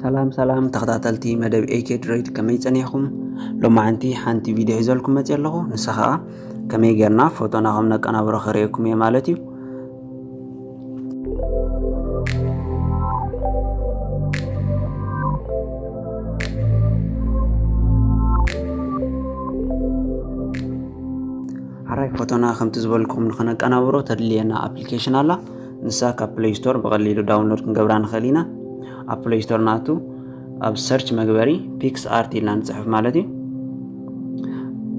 ሰላም ሰላም ተኸታተልቲ መደብ ኤኬ ድሮይድ፣ ከመይ ጸኒሕኩም? ሎማዓንቲ ሓንቲ ቪድዮ ሒዘልኩም መጽእ ኣለኹ። ንሳ ኸኣ ከመይ ጌርና ፎቶና ከም ነቀናብሮ ከርእየኩም እየ ማለት እዩ። ሓራይ ፎቶና ከምቲ ዝበልኩም ንኸነቀናብሮ ተድልየና ኣፕሊኬሽን ኣላ። ንሳ ካብ ፕሌይ ስቶር ብቐሊሉ ዳውንሎድ ክንገብራ ንኽእል ኢና። ኣብ ፕሌይ ስቶር ናቱ ኣብ ሰርች መግበሪ ፒክስ ኣርት ኢልና ንጽሕፍ ማለት እዩ።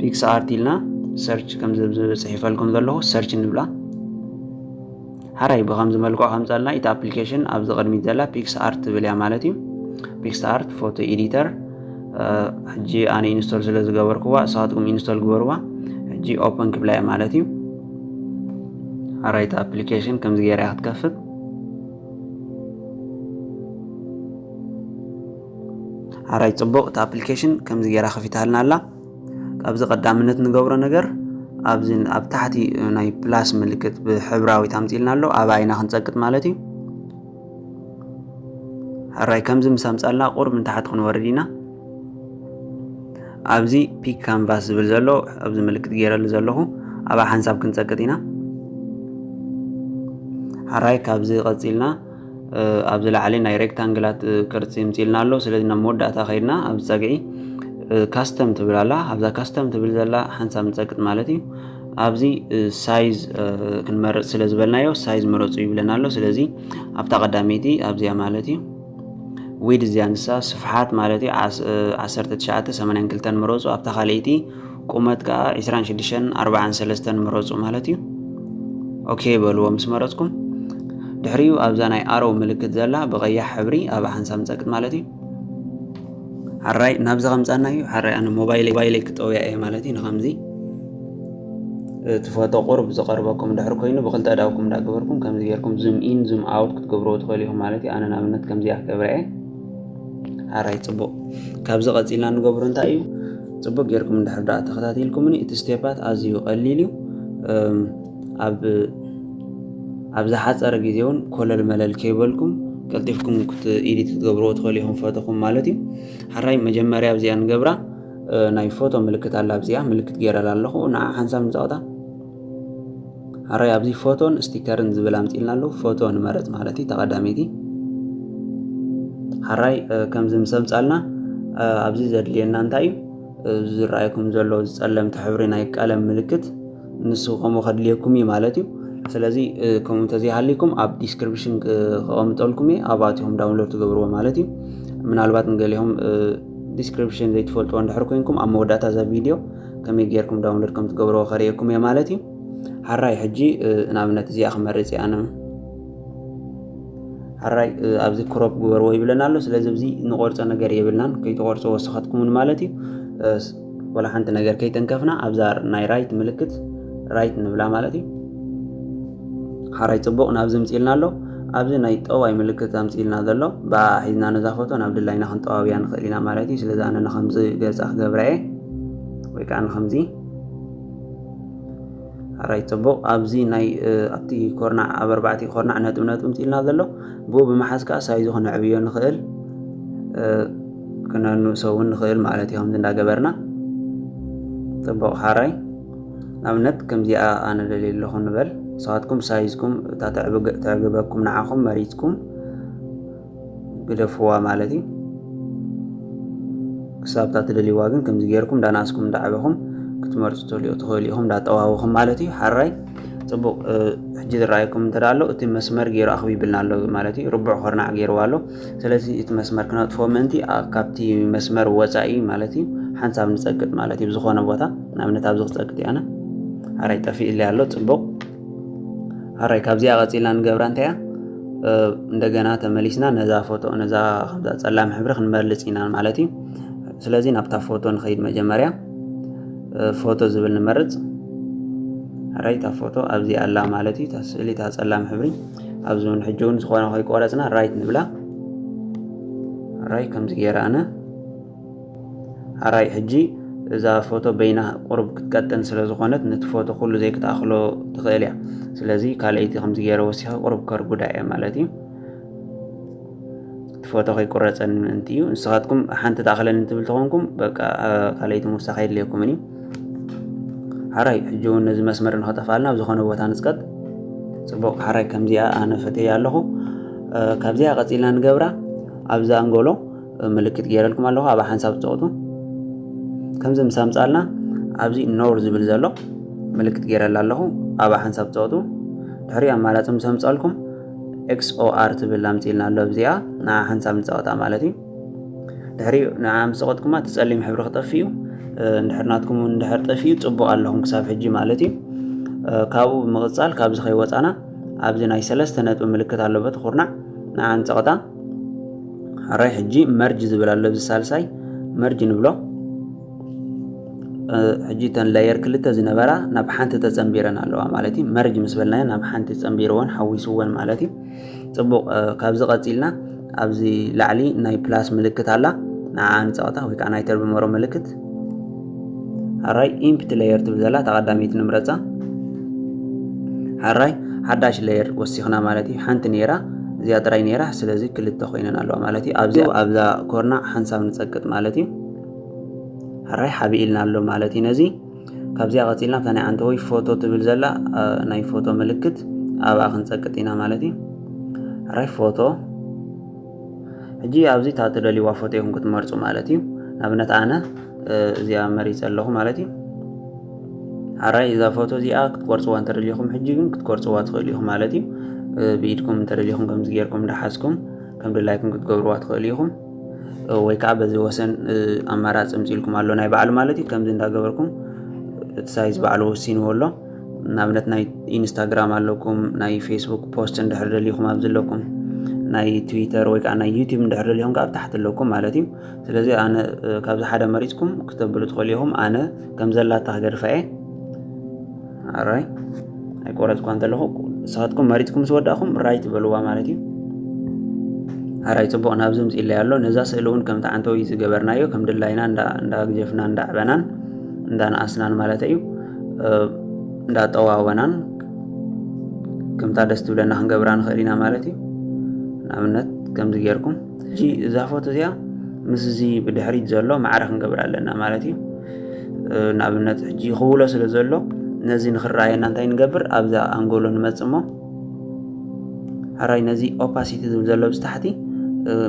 ፒክስ ኣርት ኢልና ሰርች ከም ዝብ- ጽሒፈልኩም ዘለኹ ሰርች ንብላ። ሓራይ ብኸምዚ መልክዑ ከምጸልና እቲ ኣፕሊኬሽን ኣብዚ ቅድሚት ዘላ ፒክስ ኣርት ትብል እያ ማለት እዩ። ፒክስ ኣርት ፎቶ ኤዲተር። ሕጂ ኣነ ኢንስቶል ስለ ዝገበርኩዋ ንስኻትኩም ኢንስቶል ግበርዋ። ሕጂ ኦፕን ክብላ እየ ማለት እዩ። ሓራይ እቲ ኣፕሊኬሽን ከምዚ ገይራ እያ ክትከፍት። ሓራይ ጽቡቕ፣ እቲ ኣፕሊኬሽን ከምዚ ገይራ ከፊታልና ኣላ። ኣብዚ ቀዳምነት ንገብሮ ነገር ኣብዚ ኣብ ታሕቲ ናይ ፕላስ ምልክት ብሕብራዊ ታምፂልና ኣሎ፣ ኣብ ኣይና ክንጸቅጥ ማለት እዩ። ሕራይ ከምዚ ምስ ኣምጻልና ቁርብ ንታሕቲ ክንወርድ ኢና። ኣብዚ ፒክ ካንቫስ ዝብል ዘሎ ኣብዚ ምልክት ገይረሉ ዘለኹ ኣብኣ ሓንሳብ ክንጸቅጥ ኢና። ሕራይ ካብዚ ቀጺልና ኣብዚ ላዕሊ ናይ ሬክታንግላት ቅርጺ ምጽልና ኣሎ። ስለዚ ናብ መወዳእታ ከይድና ኣብዚ ጸግዒ ካስተም ትብል ኣላ። ኣብዛ ካስተም ትብል ዘላ ሓንሳብ ንጸቅጥ ማለት እዩ። ኣብዚ ሳይዝ ክንመርጽ ስለ ዝበልናዮ ሳይዝ ምረጹ ይብለና ኣሎ። ስለዚ ኣብታ ቀዳመይቲ ኣብዚኣ ማለት እዩ። ዊድ እዚኣ ንሳ ስፍሓት ማለት እዩ። ዓሰርተ ትሽዓተ ሰማንያን ክልተን ምረጹ። ኣብታ ካልኣይቲ ቁመት ከዓ ዕስራን ሽዱሽተን ኣርባዓን ሰለስተን ምረጹ ማለት እዩ። ኦኬ በልዎ ምስ መረጽኩም። ድሕሪኡ ኣብዛ ናይ ኣሮው ምልክት ዘላ ብቐያሕ ሕብሪ ኣብ ሓንሳብ ንጸቅጥ ማለት እዩ። ሓራይ ናብዚ ከምጻና እዩ። ሓራይ ኣነ ሞባይለይ ሞባይለይ ክጠውያ እየ ማለት እዩ። ንኸምዚ እቲ ፎቶ ቁርብ ዝቐርበኩም ድሕሪ ኮይኑ ብክልተ ዳውኩም እንዳገበርኩም ከምዚ ጌርኩም ዙም ኢን ዙም ኣውት ክትገብርዎ ትኽእሉ ኢኹም ማለት እዩ። ኣነ ንኣብነት ከምዚ እያ ክገብረ እየ። ሓራይ ጽቡቕ። ካብዚ ቀጺልና ንገብሮ እንታይ እዩ? ጽቡቕ ጌርኩም እንድሕር ደኣ ተኸታቲልኩምኒ እቲ ስቴፓት ኣዝዩ ቀሊል እዩ። እም፣ ኣብ ኣብ ዝሓጸረ ግዜ እውን ኮለል መለል ከይበልኩም ቀልጢፍኩም ክት- ኤዲት ክትገብርዎ ትኽእሉ ኢኹም ፎቶኹም ማለት እዩ። ሓራይ መጀመርያ ኣብዚኣ ንገብራ። እ፣ ናይ ፎቶ ምልክት ኣላ ኣብዚኣ ምልክት ገይረላ ኣለኹ። ንዓ ሓንሳብ ንጸቕጣ። ሓራይ ኣብዚ ፎቶን ስቲከርን ዝብል ኣምጺልና ኣለዉ። ፎቶ ንመረጽ ማለት እዩ ተቐዳመይቲ። ሓራይ እ፣ ከምዚ ምስ ኣምጻልና እ፣ ኣብዚ ዘድልየና እንታይ እዩ? እ፣ ዝረኣየኩም ዘሎ ዝጸለምቲ ሕብሪ ናይ ቀለም ምልክት ንሱ ከምኡ ከድልየኩም እዩ ማለት እዩ። ስለዚ እ፣ ከምኡ እንተዘይሃልይኩም ኣብ ዲስክሪፕሽን ክ- ከቐምጠልኩም እየ፣ ኣብኣት ኢኹም ዳውንሎድ ትገብርዎ ማለት እዩ። ምናልባት ንገሊኹም እ፣ ዲስክሪፕሽን ዘይትፈልጥዎ እንድሕር ኮይንኩም ኣብ መወዳእታ እዛ ቪድዮ ከመይ ጌርኩም ዳውንሎድ ከም ትገብርዎ ከርእየኩም እየ ማለት እዩ። ሓራይ ሕጂ እ፣ ንኣብነት እዚኣ ክመርጽ እየ ኣነ። ሓራይ እ፣ ኣብዚ ክሮፕ ግበርዎ ይብለና ኣሎ። ስለዚ ኣብዚ ንቆርጾ ነገር የብልናን፣ ከይትቆርጽዎ ወሰኻትኩምን ማለት እዩ። እ፣ ስ- ወላ ሓንቲ ነገር ከይተንከፍና ኣብዛ ናይ ራይት ምልክት ራይት ንብላ ማለት እዩ። ሓራይ ጽቡቕ ናብዚ ምጽልና ኣሎ። ኣብዚ ናይ ጠዋይ ምልክት ኣምጽልና ዘሎ ብኣ ሒዝና ነዛ ፎቶ ናብ ድላይና ክንጠዋብያ ንኽእል ኢና ማለት እዩ። ስለዚ ኣነ ንኸምዚ ገጻ ክገብራ እየ ወይ ከዓ ንኸምዚ። ሓራይ ጽቡቕ ኣብዚ ናይ እ፣ ኣብቲ ኮርናዕ ኣብ ኣርባዕቲ ኮርናዕ ነጥብ ነጥብ ምጽልና ዘሎ ብኡ ብምሓዝ ከዓ ሳይዙ ክነዕብዮ ንኽእል እ፣ ክነንእሶ እውን ንኽእል ማለት እዩ። ከምዚ እንዳገበርና ጽቡቕ ሓራይ ንኣብነት ከምዚኣ ኣነ ደልየ ኣለኹ ንበል። ንስኻትኩም ሳይዝኩም እታ ተዕብገ- ተዕግበኩም ንዓኹም መሪጽኩም ግደፍዋ ማለት እዩ። ክሳብ እታ ትደልይዋ ግን ከምዚ ጌርኩም እንዳናስኩም እንዳዓበኹም ክትመርጹ ትኽእሉ ትኽእሉ ኢኹም እንዳጠዋወኹም ማለት እዩ። ሓራይ ጽቡቕ እ፣ ሕጂ ዝረኣየኩም እንተ ኣሎ እቲ መስመር ገይሩ ኣኽቢብልና ኣሎ ማለት እዩ። ርቡዕ ኮርናዕ ገይርዋ ኣሎ። ስለዚ እቲ መስመር ክነጥፎ ምእንቲ ኣ- ካብቲ መስመር ወፃኢ ማለት እዩ ሓንሳብ ንፀቅጥ ማለት እዩ። ብዝኾነ ቦታ ንኣብነት ኣብዚ ክፀቅጥ እያነ ሓራይ ጠፊእለ ኣሎ። ፅቡቕ ሓራይ ካብዚኣ ቀፂልና ንገብራ እንታይ እያ? እ፣ እንደገና ተመሊስና ነዛ ፎቶ ነዛ ከምዛ ፀላም ሕብሪ ክንመልፅ ኢና ማለት እዩ። ስለዚ ናብታ ፎቶ ንኸይድ መጀመርያ እ፣ ፎቶ ዝብል ንመርፅ። ሓራይ እታ ፎቶ ኣብዚ ኣላ ማለት እዩ። እታ ስእሊ እታ ፀላም ሕብሪ ኣብዚ እውን ሕጂ እውን ዝኾነ ከይቆረፅና ራይት ንብላ። ሓራይ ከምዚ ገይረ ኣነ ሓራይ ሕጂ እዛ ፎቶ በይና ቁሩብ ክትቀጥን ስለ ዝኾነት ነቲ ፎቶ ኩሉ ዘይክትኣኽሎ ትኽእል እያ። ስለዚ ካልኣይቲ ከምዚ ገይረ ወሲኸ ቁሩብ ከርጉዳ እየ ማለት እዩ። እቲ ፎቶ ከይቁረፀኒ ምእንቲ እዩ። ንስኻትኩም ሓንቲ ትኣኽለኒ ትብል ተኾንኩም በቃ ካልኣይቲ ምውሳኽ የድልየኩምን እዩ። ሓራይ ሕጂ እውን ነዚ መስመር ንኸጠፋልና ኣብ ዝኾነ ቦታ ንፅቀጥ። ፅቡቕ ሓራይ ከምዚኣ ኣነ ፈተያ ኣለኹ። ካብዚኣ ቀፂልና ንገብራ ኣብዛ ኣንጎሎ ምልክት ገይረልኩም ኣለኹ። ኣብ ሓንሳብ ትፀቕጡ ከምዚ ምስ ኣምፃልና ኣብዚ ኖር ዝብል ዘሎ ምልክት ገይረላ ኣለኹ። ኣብ ሓንሳብ ትፀቕጡ ድሕሪ ኣማራፂ ምስ ኣምፃልኩም ኤክስኦኣር ትብል ኣምፂልና ኣሎ። ኣብዚኣ ንዓ ሓንሳብ ንፀቕጣ ማለት እዩ። ድሕሪኡ ንዓ ምስ ፀቐጥኩማ እቲ ፀሊም ሕብሪ ክጠፍእ እዩ። እንድሕር ናትኩም እውን እንድሕር ጠፊኡ ፅቡቕ ኣለኹም ክሳብ ሕጂ ማለት እዩ። ካብኡ ብምቕፃል ካብዚ ከይወፃና ኣብዚ ናይ ሰለስተ ነጥቢ ምልክት ኣሎ በቲ ኩርናዕ ንዓ ንፀቕጣ። ሓራይ ሕጂ መርጅ ዝብል ኣሎ ኣብዚ ሳልሳይ መርጅ ንብሎ። ሕጂ እተን ላየር ክልተ ዝነበራ ናብ ሓንቲ ተፀንቢረን ኣለዋ ማለት እዩ። መርጅ ምስ በልናዮ ናብ ሓንቲ ፀንቢርወን ሓዊስወን ማለት እዩ። ፅቡቕ ካብዚ ቀፂልና ኣብዚ ላዕሊ ናይ ፕላስ ምልክት ኣላ። ንዓ ንፀቕጣ ወይ ከዓ ናይ ተርብመሮ ምልክት። ሓራይ ኢምፕቲ ሌየር ትብል ዘላ ተቐዳሚት ንምረፃ። ሓራይ ሓዳሽ ሌየር ወሲኽና ማለት እዩ። ሓንቲ ነይራ እዚኣ ጥራይ ነይራ፣ ስለዚ ክልተ ኮይነን ኣለዋ ማለት እዩ። ኣብዚ ኣብዛ ኮርና ሓንሳብ ንፀቅጥ ማለት እዩ። ሓራይ ሓቢኢልና ኣሎ ማለት እዩ። ነዚ ካብዚኣ ቀፂልና ኣብታ ናይ ዓንተወይ ፎቶ ትብል ዘላ ናይ ፎቶ ምልክት ኣብኣ ክንፀቅጥ ኢና ማለት እዩ። ሓራይ ፎቶ ሕጂ ኣብዚ እታ ትደልይዋ ፎቶ ኢኹም ክትመርፁ ማለት እዩ። ንኣብነት ኣነ እዚኣ መሪፀ ኣለኹ ማለት እዩ። ሓራይ እዛ ፎቶ እዚኣ ክትቆርፅዋ እንተደሊኹም ሕጂ ግን ክትቆርፅዋ ትኽእሉ ኢኹም ማለት እዩ። ብኢድኩም እንተደሊኹም ከምዚ ጌርኩም እንዳሓዝኩም ከም ድላይኩም ክትገብርዋ ትኽእሉ ኢኹም። ወይ ከዓ በዚ ወሰን ኣማራፂ ምፅኢልኩም ኣሎ ናይ ባዕሉ ማለት እዩ። ከምዚ እንዳገበርኩም እቲ ሳይዝ ባዕሉ ወሲንዎ ኣሎ። ንኣብነት ናይ ኢንስታግራም ኣለኩም፣ ናይ ፌስቡክ ፖስት እንድሕር ደሊኹም ኣብዚ ኣለኩም፣ ናይ ትዊተር ወይ ከዓ ናይ ዩቲብ እንድሕር ደሊኹም ከዓ ኣብ ታሕቲ ኣለኩም ማለት እዩ። ስለዚ ኣነ ካብዚ ሓደ መሪፅኩም ክተብሉ ትኽእሉ ኢኹም። ኣነ ከም ዘላታ ክገድፋ እየ። ኣራይ ኣይቆረፅኳ እንተለኹ ንስኻትኩም መሪፅኩም ምስ ወዳእኹም ራይት በልዋ ማለት እዩ። ኣራይ ፅቡቕ ናብዚ ምፅእ ኢለይ ኣሎ። ነዛ ስእሊ እውን ከምቲ ዓንተዊ ዝገበርናዮ ከም ድላይና እንዳግጀፍና እንዳዕበናን እንዳነኣስናን ማለት እዩ እንዳጠዋወናን ከምታ ደስ ትብለና ክንገብራ ንኽእል ኢና ማለት እዩ። ንኣብነት ከምዚ ጌርኩም ሕጂ እዛ ፎቶ እዚኣ ምስዚ ብድሕሪት ዘሎ ማዕረ ክንገብር ኣለና ማለት እዩ። ንኣብነት ሕጂ ክውሎ ስለ ዘሎ ነዚ ንክረኣየና እንታይ ንገብር ኣብዛ ኣንጎሎ ንመፅ እሞ ሓራይ ነዚ ኦፓሲቲ ዝብል ዘሎ ብዝታሕቲ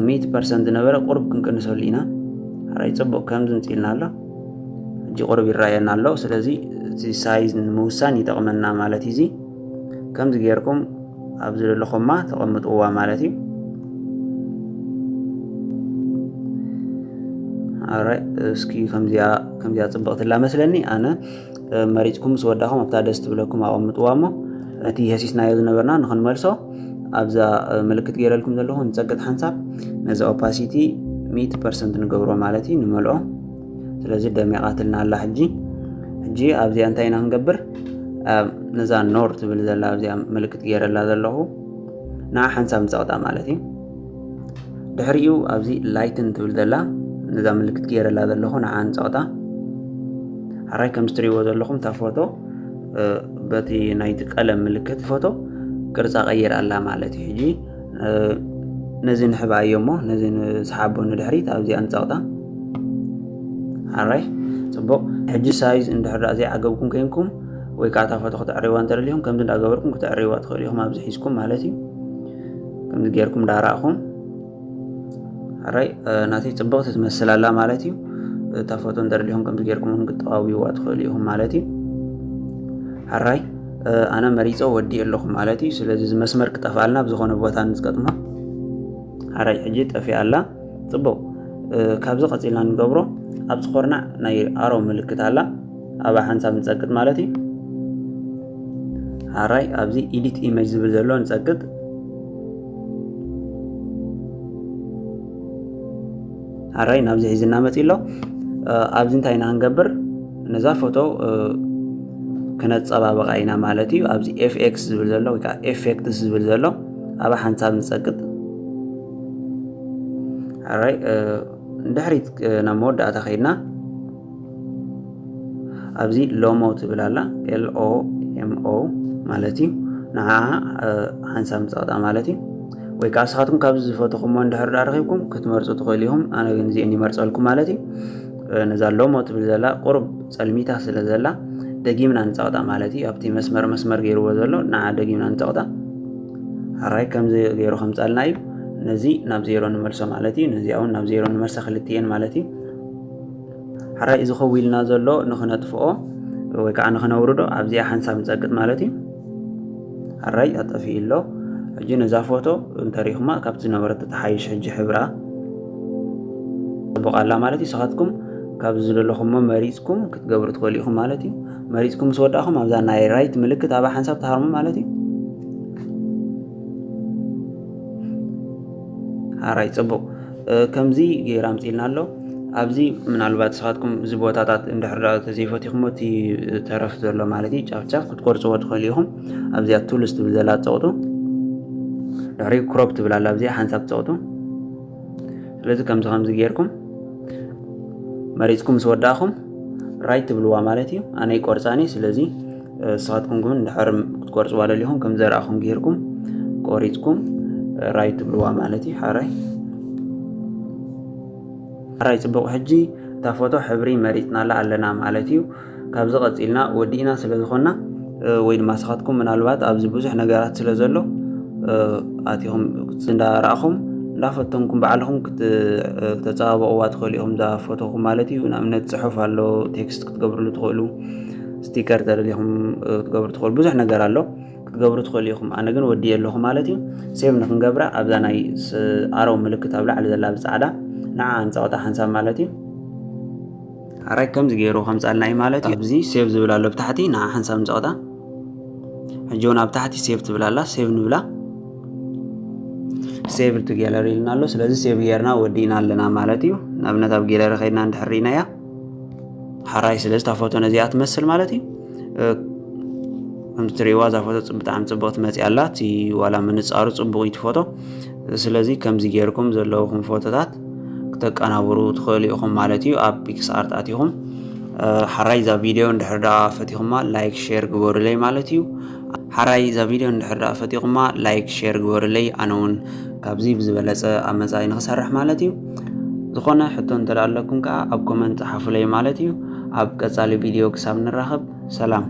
ሚእቲ ፐርሰንት ዝነበረ ቁሩብ ክንቅንሰሉ ኢና። ሓራይ ፅቡቕ ከምዚ ምፅልና ኣሎ። ሕጂ ቁሩብ ይረኣየና ኣሎ። ስለዚ እቲ ሳይዝ ንምውሳን ይጠቕመና ማለት እዩ። እዚ ከምዚ ጌርኩም ኣብዚ ዘለኹማ ተቐምጥዋ ማለት እዩ። ኣረ እስኪ ከምዚኣ ከምዚኣ ፅብቕቲ ኣላ መስለኒ። ኣነ መሪፅኩም ምስ ወዳኹም ኣብታ ደስ ትብለኩም ኣቐምጥዋ እሞ እቲ የሲስናዮ ዝነበርና ንክንመልሶ ኣብዛ ምልክት ገይረልኩም ዘለኹ ንፀግጥ ሓንሳብ ነዚ ኦፓሲቲ ሚእቲ ፐርሰንት ንገብሮ ማለት እዩ። ንመልኦ ስለዚ ደሚቓትልና ኣላ ሕጂ። ሕጂ ኣብዚኣ እንታይ ኢና ክንገብር? ነዛ ኖር ትብል ዘላ ኣብዚኣ ምልክት ገይረላ ዘለኹ ንዓ ሓንሳብ ንፀቕጣ ማለት እዩ። ድሕሪኡ ኣብዚ ላይትን ትብል ዘላ ነዛ ምልክት ገይረላ ዘለኹ ንዓ ንፀቕጣ። ሓራይ ከም ዝትሪእዎ ዘለኹም እታ ፎቶ በቲ ናይቲ ቀለም ምልክት ፎቶ ቅርፃ ቀይር ኣላ ማለት እዩ። ሕጂ ነዚ ንሕባ እዮ እሞ ነዚ ንስሓቦ ንድሕሪት ኣብዚኣ ንፀቕጣ። ሓራይ ፅቡቕ። ሕጂ ሳይዝ እንድሕር ዳኣ ዘይዓገብኩም ኮይንኩም ወይ ከዓ እታ ፎቶ ክትዕርይዋ እንተደሊኹም ከምዚ እንዳገበርኩም ክትዕርይዋ ትኽእሉ ኢኹም። ኣብዚ ሒዝኩም ማለት እዩ። ከምዚ ጌርኩም እንዳረእኹም ሓራይ ናተይ ፅብቕቲ ትመስል ኣላ ማለት እዩ። እታ ፎቶ እንተደሊኹም ከምዚ ጌርኩም እውን ክትጠዋውይዋ ትኽእሉ ኢኹም ማለት እዩ። ሓራይ ኣነ መሪፀ ወዲእ ኣለኹ ማለት እዩ። ስለዚ እዚ መስመር ክጠፍኣልና ብዝኾነ ቦታ ንዝገጥሞ ሓራይ ሕጂ ጠፊኣ ኣላ። ፅቡቕ ካብዚ ቀፂልና ንገብሮ ኣብዚ ኮርናዕ ናይ ኣሮ ምልክት ኣላ ኣብኣ ሓንሳብ ንፀግጥ ማለት እዩ። ሓራይ ኣብዚ ኢዲት ኢሜጅ ዝብል ዘሎ ንፀግጥ። ሓራይ ናብዚ ሒዝና መፂ ኣሎ። ኣብዚ እንታይ ኢና ክንገብር? ነዛ ፎቶ ክነፀባበቓ ኢና ማለት እዩ። ኣብዚ ኤፍኤክስ ዝብል ዘሎ ወይ ከዓ ኤፌክትስ ዝብል ዘሎ ኣብኣ ሓንሳብ ንፀግጥ። ሓራይ ንድሕሪት ናብ መወዳእታ ከይድና ኣብዚ ሎሞ ትብል ኣላ። ኤልኦኤምኦ ማለት እዩ። ንዓ ሓንሳብ ንፀቕጣ ማለት እዩ። ወይ ከዓ ንስኻትኩም ካብዚ ዝፈተኹሞ እንድሕር ዳ ረኺብኩም ክትመርፁ ትኽእሉ ኢኹም። ኣነ ግን እዚአን ይመርፀልኩም ማለት እዩ። ነዛ ሎሞ ትብል ዘላ ቁሩብ ፀልሚታ ስለ ዘላ ደጊምና ንፀቕጣ ማለት እዩ። ኣብቲ መስመር መስመር ገይርዎ ዘሎ ንዓ ደጊምና ንፀቕጣ። ሕራይ ከምዚ ገይሩ ከምፃልና እዩ። ነዚ ናብ ዜሮ ንመልሶ ማለት እዩ። ነዚኣ እውን ናብ ዜሮ ንመልሳ፣ ክልቲኤን ማለት እዩ። ሕራይ እዚ ከው ኢልና ዘሎ ንኽነጥፍኦ ወይ ከዓ ንኽነውርዶ ኣብዚኣ ሓንሳብ ንፀቅጥ ማለት እዩ። ሕራይ ኣጠፊኡ ኣሎ። ሕጂ ነዛ ፎቶ እንተሪኹማ ካብቲ ዝነበረት ተተሓይሽ ሕጂ ሕብራ ፅቡቕ ኣላ ማለት እዩ። ንስኻትኩም ካብዚ ዝደለኹሞ መሪፅኩም ክትገብሩ ትኽእሉ ኢኹም ማለት እዩ። መሪፅኩም ምስ ወዳእኹም ኣብዛ ናይ ራይት ምልክት ኣብኣ ሓንሳብ ትሃርሙ ማለት እዩ። ሕራይ ፅቡቕ ከምዚ ገይራ ኣምፂልና ኣሎ። ኣብዚ ምናልባት ንስኻትኩም እዚ ቦታታት እንድሕር ዳ ተዘይፈቲኹሞ እቲ ተረፍ ዘሎ ማለት እዩ ጫፍጫፍ ክትቆርፅዎ ትኽእሉ ኢኹም። ኣብዚኣ ቱልስ ትብል ዘላ ፀቕጡ ድሕሪ ክሮፕ ትብል ኣላ ኣብዚኣ ሓንሳብ ፀቕጡ። ስለዚ ከምዚ ከምዚ ጌርኩም መሪፅኩም ምስ ወዳእኹም ራይት ትብልዋ ማለት እዩ። ኣነ ይቆርፃኒ። ስለዚ ንስኻትኩም ግን እንድሕር ክትቆርፅዋ ደሊኹም ከም ዘርኣኹም ጌርኩም ቆሪፅኩም ራይት ትብልዋ ማለት እዩ። ሓራይ ሓራይ ፅቡቕ። ሕጂ እታ ፎቶ ሕብሪ መሪፅናላ ኣለና ማለት እዩ። ካብዚ ቀፂልና ወዲእና ስለ ዝኾንና ወይ ድማ ንስኻትኩም ምናልባት ኣብዚ ብዙሕ ነገራት ስለ ዘሎ ኣቲኹም እንዳረኣኹም እንዳፈተንኩም ባዕልኹም ክት- ክተፀባበቕዋ ትኽእሉ ኢኹም። እዛ ፎቶኹም ማለት እዩ። ንኣብነት ፅሑፍ ኣሎ፣ ቴክስት ክትገብርሉ ትኽእሉ፣ ስቲከር ተደሊኹም ክትገብሩ ትኽእሉ፣ ብዙሕ ነገር ኣሎ ክትገብሩ ትኽእሉ ኢኹም። ኣነ ግን ወዲየ ኣለኹ ማለት እዩ። ሴቭ ንክንገብራ ኣብዛ ናይ ኣሮ ምልክት ኣብ ላዕሊ ዘላ ብፃዕዳ ንዓ ንፀቕጣ ሓንሳብ ማለት እዩ። ኣራይ ከምዚ ገይሩ ከምፃልና እዩ ማለት እዩ። ኣብዚ ሴቭ ዝብል ኣሎ ብታሕቲ ንዓ ሓንሳብ ንፀቕጣ። ሕጂ እውን ኣብ ታሕቲ ሴቭ ትብል ኣላ፣ ሴቭ ንብላ። ሴቭ ቱ ጌለሪ ኢልና ኣሎ። ስለዚ ሴቭ ጌርና ወዲእና ኣለና ማለት እዩ። ንኣብነት ኣብ ጌለሪ ከይድና እንድሕር ርኢናያ ሓራይ። ስለዚ እታ ፎቶ ነዚኣ ትመስል ማለት እዩ። ከምዚ ትርእይዋ እዛ ፎቶ ብጣዕሚ ፅብቕቲ መፂኣ ኣላ። እቲ ዋላ ምንፃሩ ፅቡቕ እዩ እቲ ፎቶ። ስለዚ ከምዚ ጌርኩም ዘለውኹም ፎቶታት ክተቀናብሩ ትኽእሉ ኢኹም ማለት እዩ። ኣብ ፒክስ ኣርት ኣቲኹም ሓራይ እዛ ቪድዮ እንድሕር ደኣ ፈቲኹማ ላይክ ሼር ግበሩለይ ማለት እዩ። ሓራይ እዛ ቪድዮ እንድሕር ደኣ ፈቲኹማ ላይክ ሼር ግበሩለይ። ኣነ እውን ካብዚ ብዝበለፀ ኣብ መፃኢ ንክሰርሕ ማለት እዩ። ዝኾነ ሕቶ እንተ ደኣ ኣለኩም ከዓ ኣብ ኮመንት ፀሓፉለይ ማለት እዩ። ኣብ ቀፃሊ ቪድዮ ክሳብ ንራኸብ ሰላም።